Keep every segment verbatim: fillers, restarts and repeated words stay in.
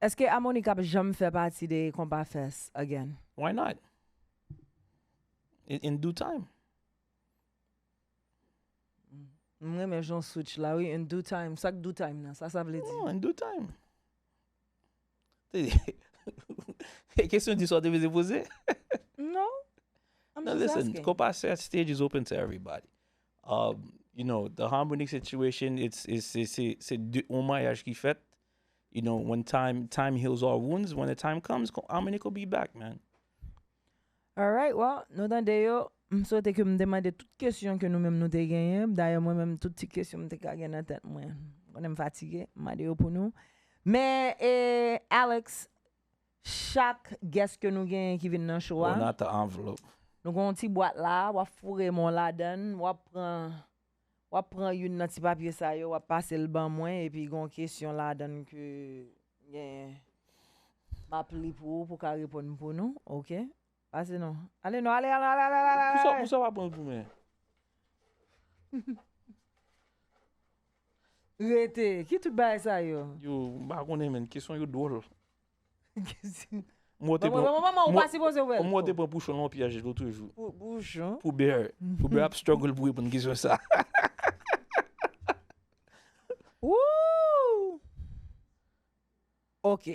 Èske Harmonic ap janm fè pati de Konpa Fest again? Why not? In, in due time. M renmen jan w switch la, wi, in due time. Sa k due time nan? Sa sa vle di? Non, in due time. E kesyon di sa w te vle poze? No. I'm No, just listen, asking. Konpa Fest stage is open to everybody. Um, you know, the Harmonic situation, it's, it's, it's, it's, se de, yon maryaj ki fèt. You know, when time, time heals all wounds, when the time comes, Ko- Harmonic will be back, man. Alright, well, nou tande yo. M swete ke m te mande tout kesyon ke nou menm nou te genyen. Dayè, mwen menm, tout ti kesyon m te ka gen nan tèt mwen. M konnen m fatige, m mande yo pou nou. Men, e, Alex, chak guest ke nou genyen ki vin nan show a, Bon, not the envelope. Nou gen yon ti bwat la, w ap foure men w ladan l, w ap pran, w ap pran youn nan ti papye sa yo, w ap pase l ban mwen, epi gen yon kesyon ladan l ke gen, m ap li pou ou, pou w ka reponn pou nou, oke? Pase non. Ale non, ale, ale, ale, ale, ale, Pousa, ale. Pousa w ap pran pou mwen? Rete, ki tout bagay sa yo? Yo, m pa konnen, men, kesyon yo dwòl. Kesyon. Mwen te Bon, bon, bon, bon, bon, ou pa sipoze wè l. Mwen te pran pouchon nan yon pyèj lòt jou. Pou, pouchon. Pou Bear. Pou Bear ap struggle pou reponn kesyon sa. Woo! Ok.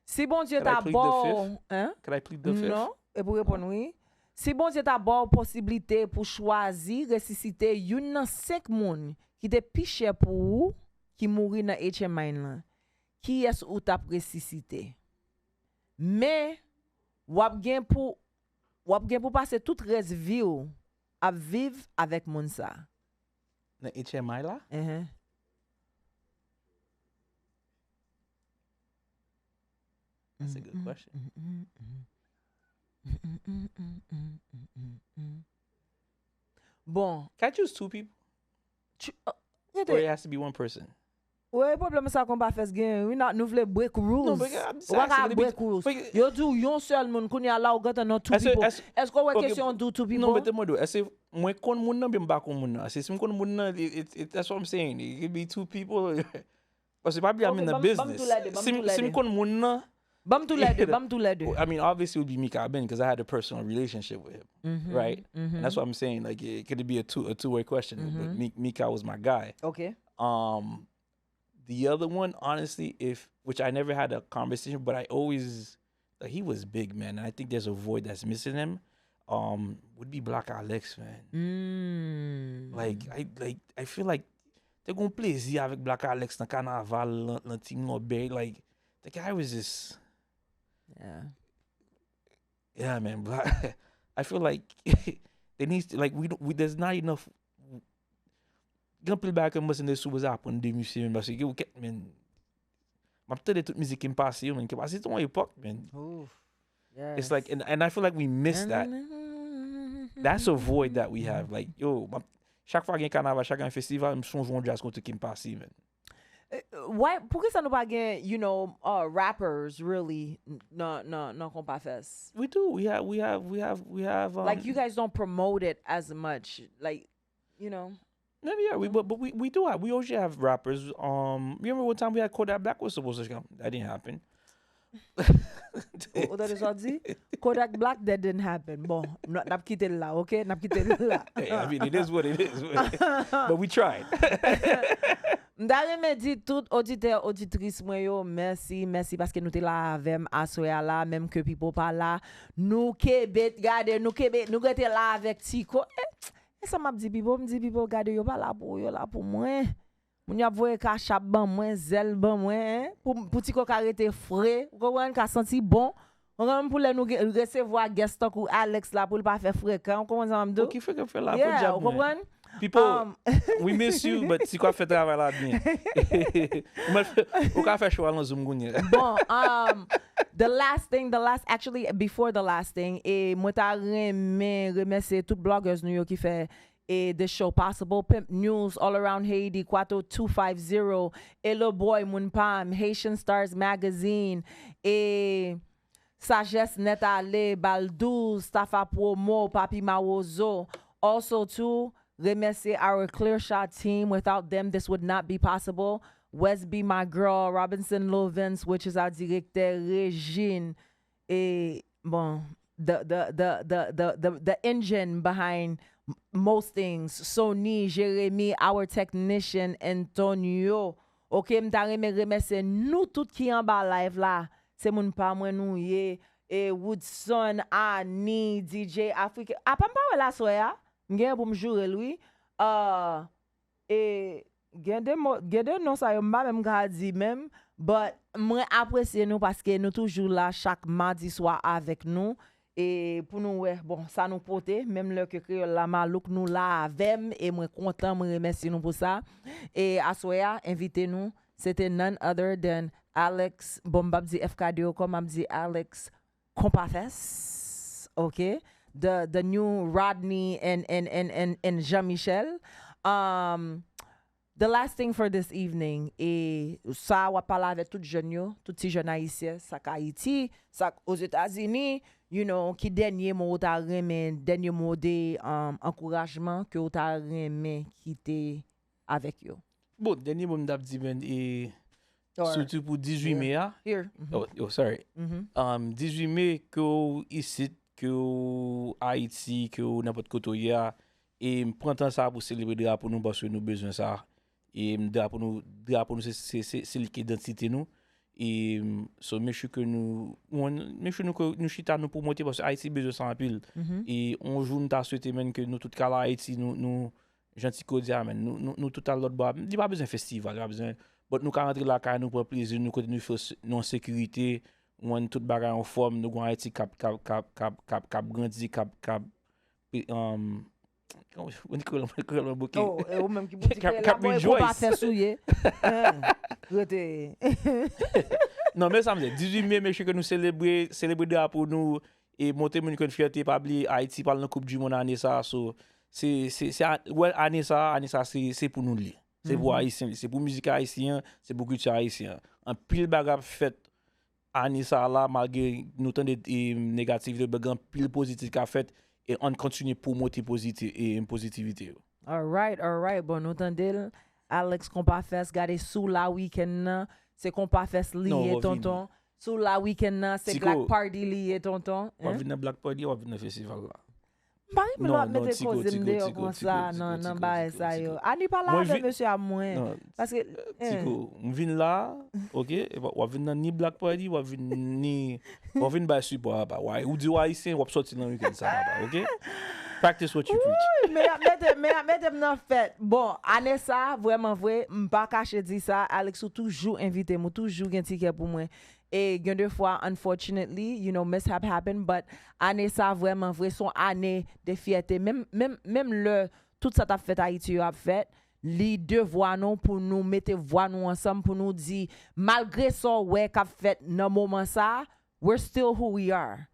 Si Bondye Can I ta plead ba the w, fifth? Hein? Can I plead the fifth? Non, e pou reponn wi. Si Bondye ta ba w posiblite pou chwazi resisite youn nan senk moun ki te pi chè pou ou ki mouri nan H M I lan, kiyès ou t ap resisite? Men, w ap gen pou, w ap gen pou pase tout rès vi w ap viv avèk moun sa. Nan H M I la? Enhen. That's a good question. Bon, Can I choose two people? tu, Or it has to be one person? Wè, pwoblèm sa Konpa Fest gen, wi, nou vle break rules. Non, but I'm just Ou pa ka asking, break rules. Yo di w yon sèl moun, kounye a la ou gentan nan two people. Èske w wè kesyon do two people? Non, men te mande, èske mwen konn moun nan, byen m pa konn moun nan? Èske si m konn moun nan, it, it, it, that's what I'm saying. It could be two people. Paske pa bliye, I'm in the business. Si m, si m konn moun nan, Ban m tou lè de, ban m tou lè de. I mean, obviously it would be Mika Ben because I had a personal relationship with him, right? And that's what I'm saying. Like, it could be a two a two way question, but Mi- Mika was my guy. Ok. Um, the other one, honestly, if which I never had a conversation, but I always like he was big, man, and I think there's a void that's missing him. Um, would be Black Alex, man. Mm. Like I like I feel like te gon plezi avèk Black Alex nan kanaval, nan, nan Team Norbert. Like the guy was just Yeah. Yeah, man. But I feel like there needs to, like we, don't- we there's not enough. Gen anpil bagay ke mwen se sou bezwen aprann de misye, men paske ou kèt, men m ap tande tout mizik ki m pase yo, men ki pase ton epòk, men Oof. it's like and, and I feel like we miss that. That's a void that we have. Like yo, m ap- chak fwa gen kanaval, chak gen festival, m sonje yon jazz kontre ki m pase, men. Why, poukisa nou pa gen, you know, uh, rappers really n- nan nan nan Konpa Fest? We do. We have. We have. We have. We have. Um, Like you guys don't promote it as much. Like, you know. Maybe yeah, we but, but we, we do have we usually have rappers. Um, you remember one time we had Kodak Black was supposed to come. That didn't happen. Ou ou tande sa w di? Kodak Black, that didn't happen. Bon, n n ap kite l la, ok? N ap kite l la. Hey, I mean, it is what it is. But, but we tried. M ta renmen di tout oditè, oditris mwen yo, mèsi, mèsi paske nou te la avè m aswè a la, menm ke Pipo pa la. Nou kenbe, gade, nou kenbe, nou rete la avèk Tiko. E, e sa m ap di Pipo, m di Pipo, gade, yo pa la pou ou, yo la pou mwen. Moun yo ap voye kachap ban mwen, zèl ban mwen, en, pou, pou Tiko ka rete fre, ou konprann, ka santi bon. Ou konprann, pou lè nou gen- resevwa guest tankou Alex la, pou l pa fè frekan, ou konprann sa m ap di w? Ki frekan fè la? Yeah, ou konprann? People, Um, we miss you, but Tiko ap fè travay la byen. Ou mèt fè- ou ka fè show a nan Zoom kounye. Bon, um, the last thing, the last, actually, before the last thing, e mwen ta renmen remèsye tout bloggers nou yo ki fè e the show possible. Pimp News, All Around Haiti, Kwato two five zero, Hello Boy, Moun Pam, Haitian Stars Magazine, e Sagesse Net Ale, Baldouz, Tafa Promo, Papi Mawozo. Also, too, remèsye our Clear Shot team. Without them, this would not be possible. Wesby, my girl, Robinson Lovens, which is our direktè, Regine, e, bon, the, the, the, the, the, the, the engine behind most things, Sony, Jeremy, our technician, Antonio. Ok, m ta renmen remèsye nou tout ki anba live la. Se moun pa mwen nou ye. E Woodson, Annie, D J Afrique. Apa m pa wè l aswè a? M gen pou m joure l, wi. Uh, e gen de mo, gen de non sa yo, m pa menm ka di menm. But mwen apresye nou paske nou toujou la chak madi swa avèk nou. E pou nou wè, bon, sa nou pote, menm lè ke kreyòl la malouk, nou la avè m, e mwen kontan, mwen remèsye nou pou sa. E aswè a, envite nou, se te none other than Alex, bon, m p ap di F K D ankò, m ap di Alex Compafès, ok? The, the new Rodney and, and, and, and, and Jean Michel. Um, the last thing for this evening, e sa w ap pale avèk tout jèn yo, tout ti jèn ayisyen, sa k Ayiti, sa k Ozetazini, you know, ki dènye mo w ta renmen, dènye mo de, um, ankourajman ke w ta renmen kite avèk yo? Bon, dènye mo m t ap di, men, e, surtout pou dizuit me a. Here. Mhm. Oh, oh, sorry. Mhm. Um, dizuit me, ke w isit, ke w Ayiti, ke w nenpòt kote w ye a, e m pran tan sa pou selebre drapo nou, paske nou bezwen sa. E m drapo nou, drapo nou, se, se, se, se li ki idantite nou. E, mm, so, make sure ke nou, nou, make sure nou, ke nou chita, nou pwomote, paske Ayiti bezwen sa anpil. Mhm. E yon jou, m ta swete, menm, ke nou tout ka la Ayiti, nou, nou, jan Tiko di a, men, nou, nou, nou tout al lòt bò a. Li pa bezwen festival, li pa bezwen, but nou ka rantre lakay nou, pran plezi nou, kote nou fè s-, nou an sekirite, nou tout bagay an fòm, nou gon Ayiti k ap, k ap, k ap, k ap, k ap, k ap grandi, k ap, k ap, um, kòman, mwen kreyòl mwen bouke. Oh, e ou menm ki pou di k ap, kreyòl k ap la, bon, e rejoice. Konpa fè souye. Hein, rete. Non, men sa m di, dizuit me, make sure ke nou selebre, selebre drapo nou, e montre moun ke n fyète, pa bliye Ayiti pral nan Koup di Mond ane sa a, so, se, se, se a-, wè, ane sa a, ane sa a, se, se pou nou li. Se pou Ayisyen li, se pou mizik ayisyen an, se pou kilti ayisyen an. Anpil bagay ap fèt ane sa a la, malgre nou tande, e, negativite, men gen anpil pozitif k ap fèt, e ann kontinye pwomote poziti-, e, pozitivite yo. Alright, alright. Bon, nou tande l. Alex Konpa Fès, gade sou la weekend nan. Se Konpa Fès li ye, tonton. Sou la weekend nan, se Black Party li ye, tonton. W ap vin nan Black Party, w ap vin nan festival la. M pa renmen lè w ap mete koze m deyò konsa nan, nan bagay sa yo. Ani pale avè mesye a mwen. Paske, Tiko, m vin la, ok? W ap vin nan ni Black Party, w ap vin ni, w ap vin bay sipò apa. Ou di w ayisyen, w ap sòti nan weekend sa apa, ok? Practice what you preach. Wi, men y ap mete, men y ap mete m nan fèt. Bon, ane sa, vrèman vre, m pa kache di sa, Alex, ou toujou envite m, ou toujou gen tikè pou mwen. E gen de fwa, unfortunately, you know, mishap happen, but ane sa vrèman vre, se yon ane de fyète. Menm, menm, menm lè tout sa t ap fèt Ayiti yo ap fèt, li devwa nou pou nou mete vwa nou ansanm, pou nou di, malgre sa w wè k ap fèt nan moman sa, we're still who we are.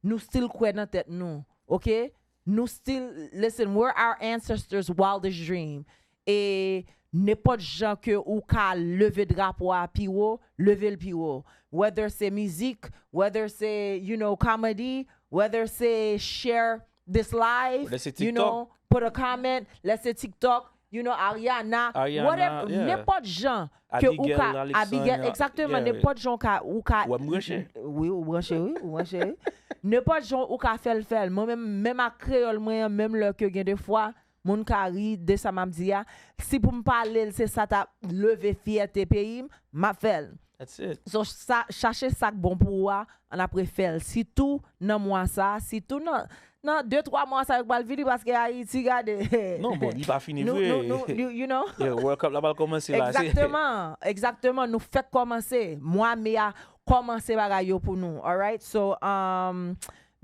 Nou still kwè nan tèt nou, ok? Nou still, listen, we're our ancestors' wildest dream. E nenpòt jan ke ou ka leve drapo a pi wo, leve l pi wo. Whether se mizik, whether se, you know, comedy, whether se share this live, you know, put a comment, lè se TikTok, you know, Ariana, whatever, nenpòt jan ke ou ka, Abigail, exactement, nenpòt jan ou ka, ou ka, wi, ou branche, wi, ou branche, wi. Nenpòt jan ou ka fè l, fè l. Mwen menm, menm ak kreyòl mwen an, menm lè ke gen de fwa, moun ka ri de sa m ap di a, si pou m pale l, se sa t ap leve fyète peyi m, m ap fè l. That's it. So, sa, chache sa k bon pou ou a, ann apre fè l. Sitou nan mwa sa, sitou nan, nan de, twa mwa sa yo k pral vini, paske Ayiti, gade. Non, bon, li pa fini vre. Nou, nou, nou, you, you know? Yeah, World Cup la pral kòmanse la. Egzakteman, egzakteman, nou fèk kòmanse. Mwa me a kòmanse bagay yo pou nou, alright? So, um,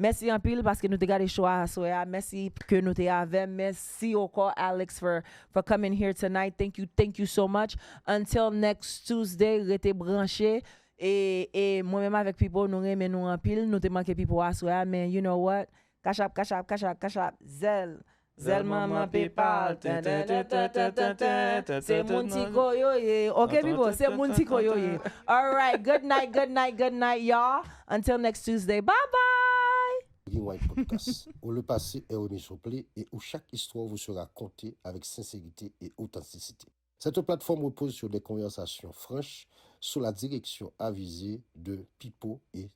mèsi anpil paske nou te gade show a aswè a. Mèsi ke nou te avè m. Mèsi ankò, Alex, for, for coming here tonight. Thank you, thank you so much. Until next Tuesday, rete branche. E, e mwen menm avèk Pipo, nou renmen nou anpil. Nou te manke Pipo aswè a, men you know what? Cash App, Cash App, Cash App, Cash App, Zelle. Zelle manman PayPal. Ten, ten, ten. Se moun Tiko yo ye. Ok, Pipo, se moun Tiko yo ye. Alright, good night, good night, good night, y'all. Until next Tuesday. Bye bye! Green White Podcast, où le passé est remis sur pied et où chaque histoire vous sera contée avec sincérité et authenticité. Cette plateforme repose sur des conversations franches sous la direction avisée de Pipo et